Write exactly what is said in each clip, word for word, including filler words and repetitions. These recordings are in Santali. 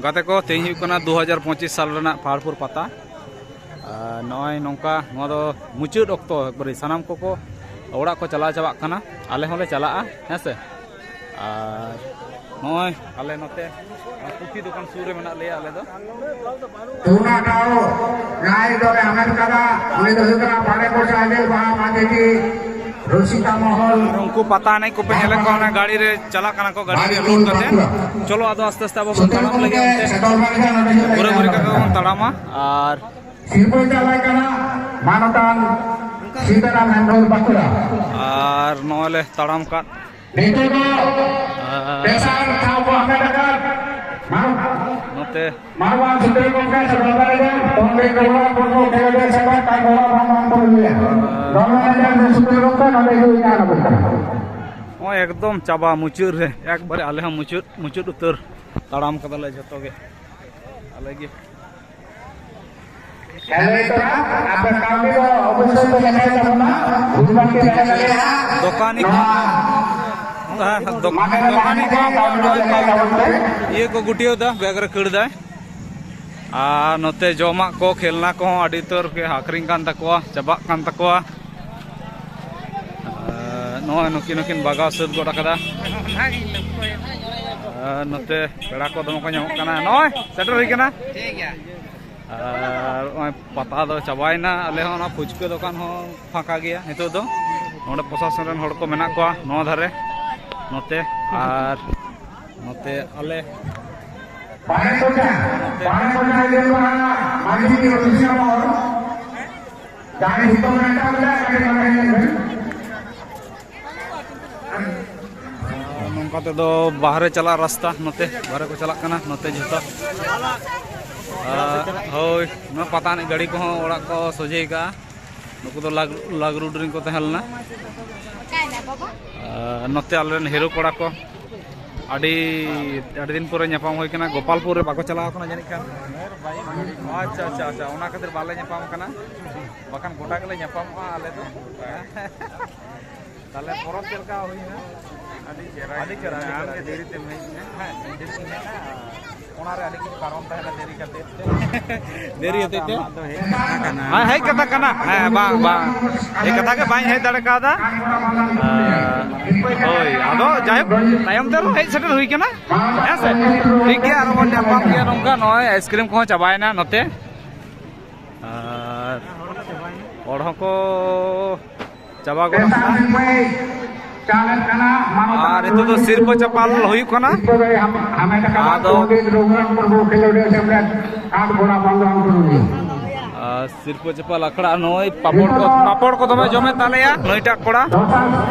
ᱜᱟᱛᱮ ᱠᱚ, ᱛᱮᱦᱮᱧ ᱦᱩᱭᱩᱜ ᱠᱟᱱᱟ ᱫᱩ ᱦᱟᱡᱟᱨ ᱯᱚᱸᱪᱤᱥ ᱥᱟᱞ ᱨᱮᱱᱟᱜ ᱯᱟᱦᱟᱲᱯᱩᱨ ᱯᱟᱛᱟ᱾ ᱟᱨ ᱱᱚᱜᱼᱚᱭ ᱱᱚᱝᱠᱟ, ᱱᱚᱣᱟ ᱫᱚ ᱢᱩᱪᱟᱹᱫ ᱚᱠᱛᱚ, ᱮᱠᱵᱟᱨᱮ ᱥᱟᱱᱟᱢ ᱠᱚᱠᱚ ᱚᱲᱟᱜ ᱠᱚ ᱪᱟᱞᱟᱣ ᱪᱟᱵᱟᱜ ᱠᱟᱱᱟ, ᱟᱞᱮ ᱦᱚᱸᱞᱮ ᱪᱟᱞᱟᱜᱼᱟ, ᱦᱮᱸ ᱥᱮ᱾ ᱟᱨ ᱱᱚᱜᱼᱚᱭ ᱟᱞᱮ ᱱᱚᱛᱮ ᱯᱩᱛᱷᱤ ᱫᱚᱠᱟᱱ ᱥᱩᱨ ᱨᱮ ᱢᱮᱱᱟᱜ ᱞᱮᱭᱟ ᱟᱞᱮ ᱫᱚ᱾ ᱚᱱᱟ ᱴᱷᱟᱶ ᱡᱟᱦᱟᱸᱭ ᱫᱚᱞᱮ ᱦᱟᱢᱮᱴ ᱠᱟᱫᱟ, ᱩᱱᱤ ᱫᱚ ᱦᱩᱭᱩᱜ ᱠᱟᱱᱟ ᱯᱟᱸᱰᱮ ᱠᱚᱪᱟ ᱟᱡᱮᱞ ᱵᱟᱦᱟ ᱢᱟᱹᱡᱷᱤ ᱨᱩᱥᱤᱠᱟ ᱢᱚᱦᱚᱞ᱾ ᱩᱱᱠᱩ ᱯᱟᱛᱟ ᱮᱱᱮᱡ ᱠᱚᱯᱮ ᱧᱮᱞᱮᱫ ᱠᱚᱣᱟ, ᱚᱱᱟ ᱜᱟᱹᱲᱤ ᱨᱮ ᱪᱟᱞᱟᱜ ᱠᱟᱱᱟ ᱠᱚ, ᱜᱟᱹᱰᱤ ᱨᱮ ᱞᱳᱰ ᱠᱟᱛᱮ᱾ ᱪᱚᱞᱚ, ᱟᱫᱚ ᱟᱥᱛᱮ ᱟᱥᱛᱮ ᱟᱵᱚ ᱵᱚᱱ ᱛᱟᱲᱟᱢ ᱞᱟᱹᱜᱤᱫ ᱚᱱᱛᱮ᱾ ᱜᱷᱩᱨᱟᱹ ᱜᱷᱩᱨᱤ ᱠᱟᱛᱮ ᱵᱚᱱ ᱛᱟᱲᱟᱢᱟ᱾ ᱟᱨ ᱥᱤᱨᱯᱟᱹ ᱪᱟᱞᱟᱜ ᱠᱟᱱᱟ ᱢᱟᱱᱚᱛᱟᱱ ᱥᱤᱛᱟᱨᱟᱢ ᱦᱮᱢᱵᱨᱚᱢ ᱵᱟᱸᱠᱩᱲᱟ᱾ ᱟᱨ ᱱᱚᱜᱼᱚᱭ ᱞᱮ ᱛᱟᱲᱟᱢ ᱠᱟᱫ᱾ ᱱᱤᱛᱚᱜ ᱫᱚ ᱟᱨ ᱛᱮᱥᱟᱨ ᱴᱷᱟᱶ ᱠᱚ ᱦᱟᱢᱮᱴ ᱟᱠᱟᱫ ᱢᱟᱱᱚᱛ ᱱᱚᱛᱮ ᱢᱟᱱᱚᱛᱟᱱ ᱥᱤᱛᱟᱹ ᱜᱚᱢᱠᱮ ᱥᱮᱴᱮᱨ ᱫᱟᱲᱮᱭᱟᱜᱼᱟ᱾ ᱯᱚᱱᱰᱤᱛ ᱨᱚᱜᱷᱩᱱᱟᱛᱷ ᱢᱩᱨᱢᱩ ᱠᱷᱮᱞᱳᱰᱤᱭᱟᱹ ᱥᱮᱵᱟ ᱠᱟᱨ ᱜᱚᱲᱟ ᱵᱷᱟᱱ ᱢᱟᱱ ᱯᱩᱨᱩᱞᱤᱭᱟᱹ᱾ ᱫᱚᱞ ᱢᱮᱱᱮᱡᱟᱨ ᱥᱤᱛᱟᱹ ᱜᱚᱢᱠᱮ ᱱᱚᱰᱮ ᱜᱮ ᱦᱩᱭ ᱠᱟᱱᱟ᱾ ᱱᱚᱜᱼᱚᱭ ᱮᱠᱫᱚᱢ ᱪᱟᱵᱟ ᱢᱩᱪᱟᱹᱫ ᱨᱮ, ᱮᱠᱵᱟᱨᱮ ᱟᱞᱮ ᱦᱚᱸ ᱢᱩᱪᱟᱹᱫ, ᱢᱩᱪᱟᱹᱫ ᱩᱛᱟᱹᱨ ᱛᱟᱲᱟᱢ ᱠᱟᱫᱟᱞᱮ ᱡᱷᱚᱛᱚ ᱜᱮ, ᱟᱞᱮ ᱜᱮ᱾ ᱠᱷᱮᱞᱳᱰ ᱠᱚᱲᱟ, ᱟᱯᱮ ᱠᱟᱹᱣᱰᱤ ᱫᱚ ᱚᱵᱚᱥᱥᱳᱭ ᱯᱮ ᱞᱮᱠᱷᱟᱭ ᱛᱟᱵᱚᱱᱟ᱾ ᱵᱷᱩᱞ ᱵᱟᱝ ᱯᱮ ᱞᱮᱠᱷᱟᱭ ᱫᱟᱲᱮᱭᱟᱜᱼᱟ᱾ ᱫᱚᱠᱟᱱᱤ ᱠᱚ, ᱱᱚᱣᱟ ᱦᱮᱸ, ᱫᱚᱠ-, ᱢᱟᱱᱮ ᱫᱚᱠᱟᱱᱤ ᱠᱚ ᱠᱟᱹᱣᱰᱤ ᱫᱚ ᱞᱮᱠᱷᱟᱭ ᱛᱟᱵᱚᱱ ᱯᱮ᱾ ᱤᱭᱟᱹ ᱠᱚ ᱜᱩᱴᱤᱭᱟᱹᱣ ᱫᱟ, ᱵᱮᱜᱽ ᱨᱮ ᱠᱷᱟᱹᱲ ᱫᱟᱭ᱾ ᱟᱨ ᱱᱚᱛᱮ ᱡᱚᱢᱟᱜ ᱠᱚ, ᱠᱷᱮᱞᱱᱟ ᱠᱚᱦᱚᱸ ᱟᱹᱰᱤ ᱩᱛᱟᱹᱨ ᱜᱮ ᱟᱹᱠᱷᱨᱤᱧ ᱠᱟᱱ ᱛᱟᱠᱚᱣᱟ, ᱪᱟᱵᱟᱜ ᱠᱟᱱ ᱛᱟᱠᱚᱣᱟ᱾ ᱟᱨ ᱱᱚᱜᱼᱚᱭ ᱱᱩᱠᱤᱱ ᱦᱚᱸᱠᱤᱱ ᱵᱟᱜᱟᱣ ᱥᱟᱹᱛ ᱜᱚᱫ ᱟᱠᱟᱫᱟ᱾ ᱟᱨ ᱱᱚᱛᱮ ᱯᱮᱲᱟ ᱠᱚ ᱫᱚᱢᱮ ᱠᱚ ᱧᱟᱢᱚᱜ ᱠᱟᱱᱟ᱾ ᱱᱚᱜᱼᱚᱭ ᱥᱮᱴᱮᱨ ᱦᱩᱭ ᱠᱟᱱᱟ᱾ ᱴᱷᱤᱠ ᱜᱮᱭᱟ᱾ ᱟᱨ ᱱᱚᱜᱼᱚᱭ ᱯᱟᱛᱟ ᱫᱚ ᱪᱟᱵᱟᱭᱮᱱᱟ᱾ ᱟᱞᱮ ᱦᱚᱸ ᱚᱱᱟ ᱯᱷᱩᱪᱠᱟᱹ ᱫᱚᱠᱟᱱ ᱦᱚᱸ ᱯᱷᱟᱸᱠᱟ ᱜᱮᱭᱟ ᱱᱤᱛᱚᱜ ᱫᱚ᱾ ᱱᱚᱰᱮ ᱯᱨᱚᱥᱟᱥᱚᱱ ᱨᱮᱱ ᱦᱚᱲ ᱠᱚ ᱢᱮᱱᱟᱜ ᱠᱚᱣᱟ ᱱᱚᱣᱟ ᱫᱷᱟᱨᱮ ᱱᱚᱛᱮ, ᱟᱨ ᱱᱚᱛᱮ ᱟᱞᱮ ᱵᱟᱲᱮ ᱠᱚᱪᱟ, ᱵᱟᱲᱮ ᱠᱚᱪᱟ ᱡᱮᱞᱟ ᱢᱟᱹᱡᱷᱤ ᱨᱚᱵᱤᱱᱫᱨᱚ ᱢᱳᱦᱚᱱ, ᱡᱟᱦᱟᱸᱭ ᱱᱤᱛᱚᱜ ᱢᱮᱱᱟᱜ ᱠᱟᱜ ᱵᱚᱱᱟ, ᱠᱟᱹᱴᱤᱡ ᱢᱟᱲᱟᱝ ᱧᱮᱞ ᱵᱮᱱ᱾ ᱱᱚᱝᱠᱟ ᱛᱮᱫᱚ ᱵᱟᱦᱨᱮ ᱪᱟᱞᱟᱜ ᱨᱟᱥᱛᱟ, ᱱᱚᱛᱮ ᱵᱟᱦᱨᱮ ᱠᱚ ᱪᱟᱞᱟᱜ ᱠᱟᱱᱟ, ᱱᱚᱛᱮ ᱡᱷᱚᱛᱚ᱾ ᱟᱨ ᱦᱳᱭ, ᱱᱚᱣᱟ ᱯᱟᱛᱟ ᱮᱱᱮᱡ ᱜᱟᱹᱰᱤ ᱠᱚᱦᱚᱸ ᱚᱲᱟᱜ ᱠᱚ ᱥᱚᱡᱷᱮ ᱠᱟᱜᱼᱟ᱾ ᱱᱩᱠᱩ ᱫᱚ ᱞᱟᱜ-, ᱞᱟᱜᱽ ᱨᱳᱰ ᱨᱮᱱ ᱠᱚ ᱛᱟᱦᱮᱸ ᱞᱮᱱᱟ᱾ ᱟᱨ ᱱᱚᱛᱮ ᱟᱞᱮᱨᱮᱱ ᱦᱤᱨᱳ ᱠᱚᱲᱟ ᱠᱚ, ᱟᱹᱰᱤ, ᱟᱹᱰᱤ ᱫᱤᱱ ᱯᱚᱨᱮ ᱧᱟᱯᱟᱢ ᱦᱩᱭ ᱠᱟᱱᱟ᱾ ᱜᱳᱯᱟᱞᱯᱩᱨ ᱨᱮ ᱵᱟᱠᱚ ᱪᱟᱞᱟᱣ ᱠᱟᱱᱟ ᱡᱟᱹᱱᱤᱡ ᱠᱷᱟᱱ᱾ ᱟᱪᱪᱷᱟ, ᱟᱪᱪᱷᱟ, ᱟᱪᱪᱷᱟ, ᱚᱱᱟ ᱠᱷᱟᱹᱛᱤᱨ ᱵᱟᱞᱮ ᱧᱟᱯᱟᱢ ᱠᱟᱱᱟ, ᱵᱟᱠᱷᱟᱱ ᱜᱚᱴᱟ ᱜᱮᱞᱮ ᱧᱟᱯᱟᱢᱚᱜᱼᱟ ᱟᱞᱮ ᱫᱚ᱾ ᱛᱟᱦᱞᱮ ᱯᱚᱨᱚᱵᱽ ᱪᱮᱫ ᱞᱮᱠᱟ ᱦᱩᱭᱱᱟ? ᱟᱹᱰᱤ ᱪᱮᱦᱨᱟ᱾ ᱟᱹᱰᱤ ᱪᱮᱦᱨᱟ, ᱟᱹᱰᱤ ᱪᱮᱦᱨᱟ᱾ ᱫᱮᱨᱤ ᱛᱮᱢ ᱦᱮᱡ ᱮᱱᱟ᱾ ᱦᱮᱸ, ᱫᱮᱨᱤ ᱛᱮᱢ ᱦᱮᱡ ᱮᱱᱟ᱾ ᱚᱱᱟ ᱨᱮ ᱟᱹᱰᱤ ᱠᱤᱪᱷᱩ ᱠᱟᱨᱚᱱ ᱛᱟᱦᱮᱱᱟ ᱫᱮᱨᱤ ᱠᱟᱛᱮ᱾ ᱫᱮᱨᱤ ᱦᱚᱛᱮᱡ ᱛᱮ? ᱦᱮᱸ, ᱦᱮᱡ ᱠᱟᱛᱷᱟ ᱠᱟᱱᱟ᱾ ᱦᱮᱸ, ᱵᱟᱝ, ᱵᱟᱝ᱾ ᱦᱮᱡ ᱠᱟᱛᱷᱟ ᱜᱮ ᱵᱟᱹᱧ ᱦᱮᱡ ᱫᱟᱲᱮ ᱠᱟᱣᱫᱟ᱾ ᱦᱳᱭ, ᱟᱫᱚ ᱡᱟᱭᱦᱳᱠ, ᱛᱟᱭᱚᱢ ᱛᱮ ᱟᱨᱦᱚᱸ ᱦᱮᱡ ᱥᱮᱴᱮᱨ ᱦᱩᱭ ᱠᱟᱱᱟ᱾ ᱦᱮᱸ ᱥᱮ? ᱴᱷᱤᱠ ᱜᱮᱭᱟ, ᱟᱨᱦᱚᱸ ᱵᱚᱱ ᱧᱟᱯᱟᱢ ᱜᱮᱭᱟ ᱱᱚᱝᱠᱟ᱾ ᱱᱚᱜᱼᱚᱭ ᱟᱭᱤᱥᱠᱨᱤᱢ ᱠᱚᱦᱚᱸ ᱪᱟᱵᱟᱭᱮᱱᱟ ᱱᱚᱛᱮ᱾ ᱟᱨ ᱦᱚᱲ ᱦᱚᱸᱠᱚ ᱪᱟᱵᱟ ᱜᱚᱫ ᱟᱠᱟᱱᱟ᱾ ᱟᱨ ᱱᱤᱛᱚᱜ ᱫᱚ ᱥᱤᱨᱯᱟᱹ ᱪᱟᱯᱟᱞ ᱦᱩᱭᱩᱜ ᱠᱟᱱᱟ᱾ ᱟᱫᱚ ᱟᱨ ᱥᱤᱨᱯᱟᱹ ᱪᱟᱯᱟᱞ ᱟᱠᱷᱲᱟ ᱱᱩᱭ ᱯᱟᱯᱚᱲ ᱠᱚ, ᱯᱟᱯᱚᱲ ᱠᱚ ᱫᱚᱢᱮ ᱡᱚᱢᱮᱫ ᱛᱟᱞᱮᱭᱟ ᱱᱩᱭᱴᱟᱜ ᱠᱚᱲᱟ᱾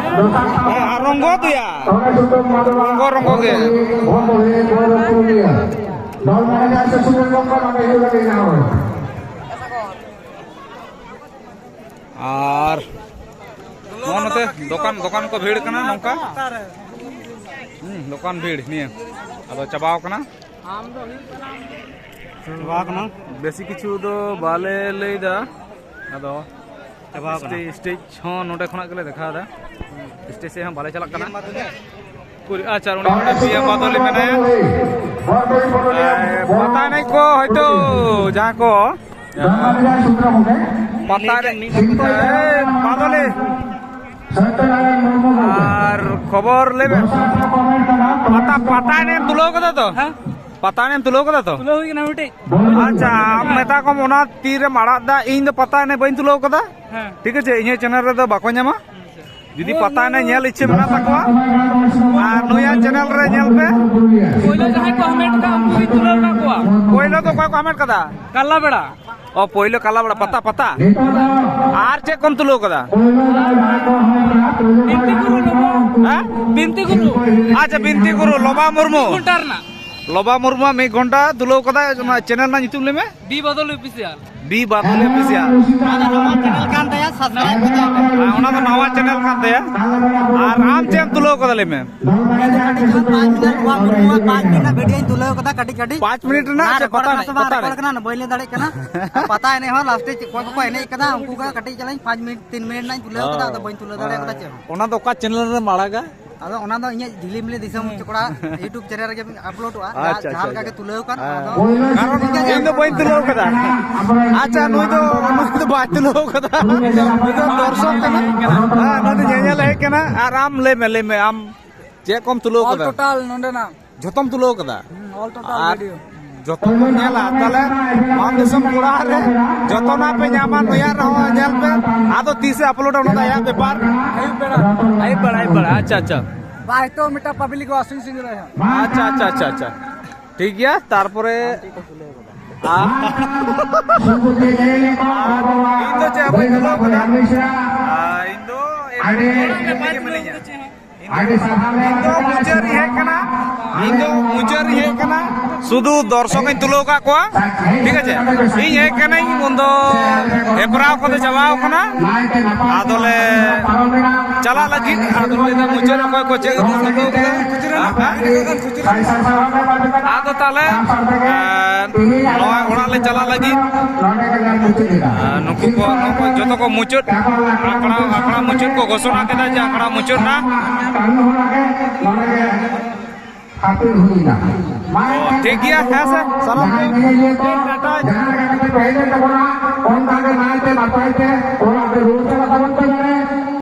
ᱦᱮᱸ, ᱟᱨ ᱨᱚᱝᱜᱚ ᱫᱚᱭᱟ᱾ ᱨᱚᱝᱜᱚ, ᱨᱚᱝᱜᱚ ᱜᱮ᱾ ᱟᱨ ᱱᱚᱜᱼᱚ ᱱᱚᱛᱮ ᱫᱚᱠᱟᱱ, ᱫᱚᱠᱟᱱ ᱠᱚ ᱵᱷᱤᱲ ᱠᱟᱱᱟ ᱱᱚᱝᱠᱟ᱾ ᱦᱩᱸ, ᱫᱚᱠᱟᱱ ᱵᱷᱤᱲ ᱱᱤᱭᱟᱹ᱾ ᱟᱫᱚ ᱪᱟᱵᱟᱣ ᱠᱟᱱᱟ᱾ ᱪᱟᱵᱟᱣ ᱠᱟᱱᱟ᱾ ᱵᱮᱥᱤ ᱠᱤᱪᱷᱩ ᱫᱚ ᱵᱟᱞᱮ ᱞᱟᱹᱭᱫᱟ᱾ ᱟᱫᱚ ᱪᱟᱵᱟᱣ ᱠᱟᱱᱟ᱾ ᱥᱴᱮᱡᱽ, ᱥᱴᱮᱡᱽ ᱦᱚᱸ ᱱᱚᱰᱮ ᱠᱷᱚᱱᱟᱜ ᱜᱮᱞᱮ ᱫᱮᱠᱷᱟᱣ ᱮᱫᱟ᱾ ᱥᱴᱮᱡᱽ ᱥᱮᱫ ᱦᱚᱸ ᱵᱟᱞᱮ ᱪᱟᱞᱟᱜ ᱠᱟᱱᱟ᱾ ᱩᱠᱩᱨ, ᱟᱪᱪᱷᱟ, ᱩᱱᱤ ᱚᱸᱰᱮ ᱯᱤ ᱮᱢ ᱵᱟᱫᱚᱞᱤ ᱢᱮᱱᱟᱭᱟ᱾ ᱮ, ᱯᱟᱛᱟ ᱮᱱᱮᱡ ᱠᱚ ᱦᱚᱭᱛᱳ ᱡᱟᱦᱟᱸ ᱠᱚ, ᱯᱟᱛᱟ ᱮᱱᱮᱡ, ᱮ, ᱵᱟᱫᱚᱞᱤ᱾ ᱟᱨ ᱠᱷᱚᱵᱚᱨ ᱞᱟᱹᱭ ᱢᱮ᱾ ᱯᱟᱛᱟ, ᱯᱟᱛᱟ ᱮᱱᱮᱡ ᱮᱢ ᱛᱩᱞᱟᱹᱣ ᱠᱟᱫᱟ ᱛᱚ? ᱦᱮᱸ? ᱯᱟᱛᱟ ᱮᱱᱮᱡ ᱮᱢ ᱛᱩᱞᱟᱹᱣ ᱠᱟᱫᱟ ᱛᱚ? ᱛᱩᱞᱟᱹᱣ ᱦᱩᱭ ᱠᱟᱱᱟ ᱢᱤᱫᱴᱤᱡ᱾ ᱟᱪᱪᱷᱟ, ᱟᱢ ᱢᱮᱛᱟ ᱠᱚᱢ ᱚᱱᱟ ᱛᱤᱨᱮᱢ ᱟᱲᱟᱜ ᱫᱟ, ᱤᱧ ᱫᱚ ᱯᱟᱛᱟ ᱮᱱᱮᱡ ᱵᱟᱹᱧ ᱛᱩᱞᱟᱹᱣ ᱠᱟᱫᱟ᱾ ᱦᱮᱸ᱾ ᱴᱷᱤᱠ ᱟᱪᱷᱮ, ᱤᱧᱟᱹᱜ ᱪᱮᱱᱮᱞ ᱨᱮᱫᱚ ᱵᱟᱠᱚ ᱧᱟᱢᱟ᱾ ᱡᱩᱫᱤ ᱯᱟᱛᱟ ᱮᱱᱮᱡ ᱧᱮᱞ ᱤᱪᱪᱷᱟᱹ ᱢᱮᱱᱟᱜ ᱛᱟᱠᱚᱣᱟ, ᱟᱨ ᱱᱩᱭᱟᱜ ᱪᱮᱱᱮᱞ ᱨᱮ ᱧᱮᱞ ᱯᱮ᱾ ᱯᱳᱭᱞᱳ ᱡᱟᱦᱟᱸᱭ ᱠᱚ ᱦᱟᱢᱮᱴ ᱠᱟᱜ, ᱩᱱᱠᱩ ᱜᱮ ᱛᱩᱞᱟᱹᱣ ᱠᱟᱜ ᱠᱚᱣᱟ᱾ ᱯᱳᱭᱞᱳ ᱫᱚ ᱚᱠᱚᱭ ᱠᱚ ᱦᱟᱢᱮᱴ ᱠᱟᱫᱟ? ᱠᱟᱞᱞᱟ ᱵᱮᱲᱟ᱾ ᱚ, ᱯᱳᱭᱞᱳ ᱠᱟᱞᱞᱟ ᱵᱮᱲᱟ, ᱯᱟᱛᱟ, ᱯᱟᱛᱟ᱾ ᱟᱨ ᱪᱮᱫ ᱠᱚᱢ ᱛᱩᱞᱟᱹᱣ ᱠᱟᱫᱟ? ᱵᱤᱱᱛᱤ ᱜᱩᱨᱩ ᱞᱚᱵᱚ᱾ ᱦᱮᱸ? ᱵᱤᱱᱛᱤ ᱜᱩᱨᱩ᱾ ᱟᱪᱪᱷᱟ, ᱵᱤᱱᱛᱤ ᱜᱩᱨᱩ, ᱞᱚᱵᱟ ᱢᱩᱨᱢᱩ᱾ ᱜᱷᱚᱱᱴᱟ ᱨᱮᱱᱟᱜ᱾ ᱞᱚᱵᱟ ᱢᱩᱨᱢᱩᱣᱟᱜ ᱢᱤᱫ ᱜᱷᱚᱱᱴᱟ ᱛᱩᱞᱟᱹᱣ ᱠᱟᱫᱟ᱾ ᱚᱱᱟ ᱪᱮᱱᱮᱞ ᱨᱮᱱᱟᱜ ᱧᱩᱛᱩᱢ ᱞᱟᱹᱭ ᱢᱮ᱾ ᱵᱤ ᱵᱟᱫᱚᱞ ᱚᱯᱷᱤᱥᱤᱭᱟᱞ᱾ ᱵᱤ ᱵᱟᱫᱚᱞ ᱚᱯᱷᱤᱥᱤᱭᱟᱞ᱾ ᱚᱱᱟ ᱫᱚ ᱱᱟᱣᱟ ᱪᱮᱱᱮᱞ ᱠᱟᱱ ᱛᱟᱭᱟ, subscribe ᱠᱟᱛᱮ ᱯᱮ᱾ ᱦᱮᱸ, ᱚᱱᱟ ᱫᱚ ᱱᱟᱣᱟ ᱪᱮᱱᱮᱞ ᱠᱟᱱ ᱛᱟᱭᱟ᱾ ᱟᱨ ᱟᱢ ᱪᱮᱫ ᱮᱢ ᱛᱩᱞᱟᱹᱣ ᱠᱟᱫᱟ ᱞᱟᱹᱭ ᱢᱮ? ᱤᱧ ᱫᱚ ᱠᱟᱹᱴᱤᱡ ᱠᱷᱚᱱ ᱯᱟᱸᱪ ᱢᱤᱱᱤᱴ, ᱱᱚᱣᱟ ᱢᱩᱨᱢᱩᱣᱟᱜ ᱯᱟᱸᱪ ᱢᱤᱱᱤᱴ ᱨᱮᱱᱟᱜ ᱵᱷᱤᱰᱤᱭᱳᱧ ᱛᱩᱞᱟᱹᱣ ᱠᱟᱫᱟ, ᱠᱟᱹᱴᱤᱡ ᱠᱟᱹᱴᱤᱡ᱾ ᱯᱟᱸᱪ ᱢᱤᱱᱤᱴ ᱨᱮᱱᱟᱜ ᱚᱱᱟ ᱪᱮᱫ ᱨᱮᱠᱚᱨᱰ ᱯᱟᱛᱟ ᱠᱟᱱᱟ ᱮᱱᱮᱡ? ᱥᱮ ᱵᱟᱝ ᱯᱟᱛᱟ ᱨᱮᱠᱚᱨᱰ ᱮᱱᱮᱡ? ᱠᱟᱱᱟ, ᱵᱟᱹᱧ ᱞᱟᱹᱭ ᱫᱟᱲᱮᱭᱟᱜ ᱠᱟᱱᱟ᱾ ᱯᱟᱛᱟ ᱮᱱᱮᱡ ᱦᱚᱸ ᱞᱟᱥᱴ ᱨᱮ ᱪᱮᱫ ᱠᱚ ᱠᱚᱠᱚ ᱮᱱᱮᱡ ᱠᱟᱫᱟ, ᱩᱱᱠᱩ ᱜᱮ ᱠᱟᱹᱴᱤᱡ ᱪᱟᱞᱟᱝ ᱯᱟᱸᱪ ᱢᱤᱱᱤᱴ, ᱛᱤᱱ ᱢᱤᱱᱤᱴ ᱨᱮᱱᱟᱜ ᱤᱧ ᱛᱩᱞᱟᱹᱣ ᱠᱟᱫᱟ, ᱟᱫᱚ ᱵᱟᱹᱧ ᱛᱩᱞᱟᱹᱣ ᱫᱟᱲᱮ ᱠᱟᱫᱟ ᱪᱮᱫ ᱦᱚᱸ᱾ ᱚᱱᱟ ᱫᱚ ᱚᱠᱟ ᱪᱮᱱᱮᱞ ᱨᱮᱢ ᱟᱲᱟᱜᱟ? ᱟᱫᱚ ᱚᱱᱟ ᱫᱚ ᱤᱧᱟᱹᱜ ᱡᱷᱤᱞᱤᱢᱤᱞᱤ ᱫᱤᱥᱚᱢ ᱠᱚᱲᱟ YouTube ᱪᱮᱱᱮᱞ ᱨᱮᱜᱮ ᱟᱯᱞᱳᱰᱚᱜᱼᱟ᱾ ᱟᱪᱪᱷᱟ, ᱡᱟᱦᱟᱸ ᱟᱪᱪᱷᱟ, ᱞᱮᱠᱟ ᱜᱮ ᱟᱪᱪᱷᱟ᱾ ᱛᱩᱞᱟᱹᱣ ᱠᱟᱱ, ᱦᱮᱸ᱾ ᱚᱱᱟ ᱫᱚ ᱠᱟᱨᱚᱱ ᱤᱧ ᱫᱚ ᱵᱟᱹᱧ ᱛᱩᱞᱟᱹᱣ ᱠᱟᱫᱟ᱾ ᱟᱪᱪᱷᱟ, ᱱᱩᱭ ᱫᱚ, ᱱᱩᱭ ᱫᱚ ᱵᱟᱭ ᱛᱩᱞᱟᱹᱣ ᱠᱟᱫᱟ᱾ ᱱᱩᱭ ᱫᱚ ᱫᱚᱨᱥᱚᱠ ᱠᱟᱱᱟ᱾ ᱦᱮᱸ, ᱱᱩᱭ ᱫᱚ ᱧᱮᱧᱮᱞ ᱦᱮᱡ ᱠᱟᱱᱟ᱾ ᱟᱨ ᱟᱢ ᱞᱟᱹᱭ ᱢᱮ, ᱞᱟᱹᱭ ᱢᱮ, ᱟᱢ ᱪᱮᱫ ᱠᱚᱢ ᱛᱩᱞᱟᱹᱣ ᱠᱟᱫᱟ? ᱴᱳᱴᱟᱞ ᱱᱚᱰᱮᱱᱟᱜ᱾ ᱡᱷᱚᱛᱚᱢ ᱛᱩᱞᱟᱹᱣ ᱠᱟᱫᱟ? ᱦᱩᱸ, all total ᱟᱨ video᱾ ᱡᱚᱛᱚ ᱠᱚ ᱧᱮᱞᱟ, ᱛᱟᱦᱞᱮ ᱢᱟᱱ ᱫᱤᱥᱚᱢ ᱠᱚᱲᱟ ᱨᱮ ᱡᱚᱛᱚᱱᱟᱜ ᱯᱮ ᱧᱟᱢᱟ, ᱱᱩᱭᱟᱜ ᱨᱮᱦᱚᱸ ᱧᱮᱞ ᱯᱮ᱾ ᱟᱫᱚ ᱛᱤᱥᱮ ᱟᱯᱞᱳᱰᱟ, ᱚᱱᱟ ᱫᱚ ᱟᱭᱟᱜ ᱵᱮᱯᱟᱨ᱾ ᱟᱹᱭᱩᱵ ᱵᱮᱲᱟ᱾ ᱟᱹᱭᱩᱵ ᱵᱮᱲᱟ, ᱟᱹᱭᱩᱵ ᱵᱮᱲᱟ, ᱟᱪᱪᱷᱟ, ᱟᱪᱪᱷᱟ᱾ ᱵᱟᱭ ᱛᱚ ᱢᱤᱫᱴᱟᱝ ᱯᱟᱵᱽᱞᱤᱠ ᱣᱟᱥᱤᱝ ᱥᱤᱝ ᱨᱮ᱾ ᱟᱪᱪᱷᱟ, ᱟᱪᱪᱷᱟ, ᱟᱪᱪᱷᱟ, ᱟᱪᱪᱷᱟ᱾ ᱴᱷᱤᱠ ᱜᱮᱭᱟ, ᱛᱟᱨᱯᱚᱨᱮ ᱟ-, ᱤᱧ ᱫᱚ ᱪᱮᱫ ᱦᱚᱸ ᱵᱟᱹᱧ ᱛᱩᱞᱟᱹᱣ ᱠᱟᱫᱟ᱾ ᱟ, ᱤᱧ ᱫᱚ ᱮᱢᱱᱤ ᱜᱮ ᱢᱤᱱᱟᱹᱧᱟ᱾ ᱤᱧ ᱫᱚ ᱢᱩᱪᱟᱹᱫ ᱨᱤᱧ ᱦᱮᱡ ᱠᱟᱱᱟ, ᱤᱧ ᱫᱚ ᱢᱩᱪᱟᱹᱫ ᱨᱤᱧ ᱦᱮᱡ ᱠᱟᱱᱟ᱾ ᱥᱩᱫᱷᱩ ᱫᱚᱨᱥᱚᱠ ᱤᱧ ᱛᱩᱞᱟᱹᱣ ᱟᱠᱟᱫ ᱠᱚᱣᱟ, ᱴᱷᱤᱠ ᱟᱪᱷᱮ? ᱤᱧ ᱦᱮᱡ ᱠᱟᱹᱱᱟᱹᱧ, ᱩᱱᱫᱚ ᱦᱮᱯᱨᱟᱣ ᱠᱚᱫᱚ ᱪᱟᱵᱟᱣ ᱠᱟᱱᱟ, ᱟᱫᱚᱞᱮ ᱪᱟᱞᱟᱜ ᱞᱟᱹᱜᱤᱫ᱾ ᱟᱫᱚ ᱞᱟᱹᱭᱫᱟ ᱢᱩᱪᱟᱹᱫ ᱚᱠᱚᱭ ᱠᱚ ᱪᱮᱫ ᱠᱚ ᱛᱩᱞᱟᱹᱣ ᱠᱟᱫᱟ? ᱟᱫᱚ ᱛᱟᱦᱞᱮ, ᱮᱸ, ᱱᱚᱣᱟ ᱚᱲᱟᱜ ᱞᱮ ᱪᱟᱞᱟᱜ ᱞᱟᱹᱜᱤᱫ᱾ ᱟᱨ ᱱᱩᱠᱩ ᱠᱚ, ᱱᱩᱠᱩ ᱡᱚᱛᱚ ᱠᱚ ᱢᱩᱪᱟᱹᱫ, ᱟᱠᱷᱲᱟ, ᱟᱠᱷᱲᱟ ᱢᱩᱪᱟᱹᱫ ᱠᱚ ᱜᱷᱳᱥᱚᱱᱟ ᱠᱮᱫᱟ ᱡᱮ ᱟᱠᱷᱲᱟ ᱢᱩᱪᱟᱹᱫ ᱱᱟ᱾ ᱴᱷᱤᱠ ᱜᱮᱭᱟ, ᱦᱮᱸ ᱥᱮ, ᱥᱟᱱᱟᱢ ᱠᱚ ᱴᱟᱴᱟ᱾